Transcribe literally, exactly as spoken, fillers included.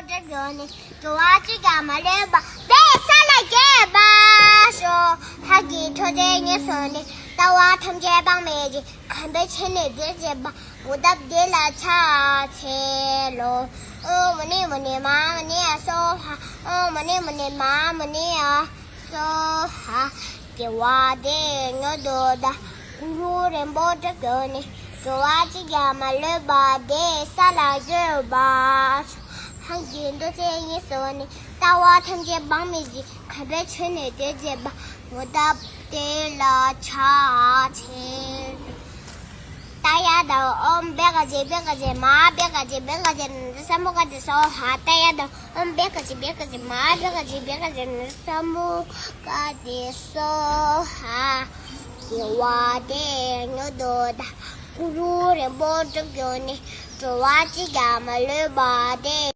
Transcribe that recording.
འགྲོ་གྱུར་ནས། འགྲོ་བ་གཅིག་ཀྱང་མ་ལུས་པ། དེ་ས་ལ་འགྱེལ་བར་ཤོག །སྔགས་ཀྱི་ཐོག་ཆེན་ཉེར་གསུམ་ནི། ལྟ་བ་ཐམས་ཅད་དཔག་མེད་ཀྱི། གང་བས་ཆོས་ནི་འདོད་བྱེད་པ། མོ་བཏབ་དེ་ལ་ཕྱག་འཚལ་ལོ། ཨོཾ་མ་ཎི་མ་ཎི་མ་ཧཱ་མ་ཎི་ཡ་སྭཱ་ཧཱ། ཨོཾ་མ་ཎི་མ་ཎི་མ་ཧཱ་མ་ཎི་ཡ་སྭཱ་ཧཱ། དགེ་བ་འདི་ཡིས་མྱུར་དུ་བདག །གུ་རུ་རིན་པོ་འགྲུབ་གྱུར་ནས། འགྲོ་བ་གཅིག་ཀྱང་མ་ལུས་པ། དེ་ས་ལ་འགྱེལ་བར་ཤོག །སྔགས་ཀྱི་ཐོག་ཆེན་ཉེར་གསུམ་ནི། ལྟ་བ་ཐམས་ཅད་དཔག་མེད་ཀྱི། གང་བས་ཆོས་ནི་འདོད་བྱེད་པ། མོ་བཏབ་དེ་ལ་ཕྱག་འཚལ། ཏདྱ་ཐཱ། ཨོཾ་བྷཻ་ཥ་ཛྱེ་བྷཻ་ཥ་ཛྱེ་མ་ཧཱ་བྷཻ་ཥ་ཛྱེ་བྷཻ་ཥ་ཛྱེ་ན་ཛཿ་ས་མུདྒ་ཏེ་སྭཱ་ཧཱ། ཏདྱ་ཐཱ། ཨོཾ་བྷཻ་ཥ་ཛྱེ་བྷཻ་ཥ་ཛྱེ་མ་ཧཱ་བྷཻ་ཥ་ཛྱེ་བྷཻ་ཥ་ཛྱེ་ན་ཛཿ་ས་མུདྒ་ཏེ་སྭཱ་ཧཱ། དགེ་བ་འདི་ཡིས་མྱུར་དུ་བདག །གུ་རུ་རིན་པོ་འགྲུབ་གྱུར་ནས། འགྲོ་བ་གཅིག་ཀྱང་མ་ལུས་པ། དེ་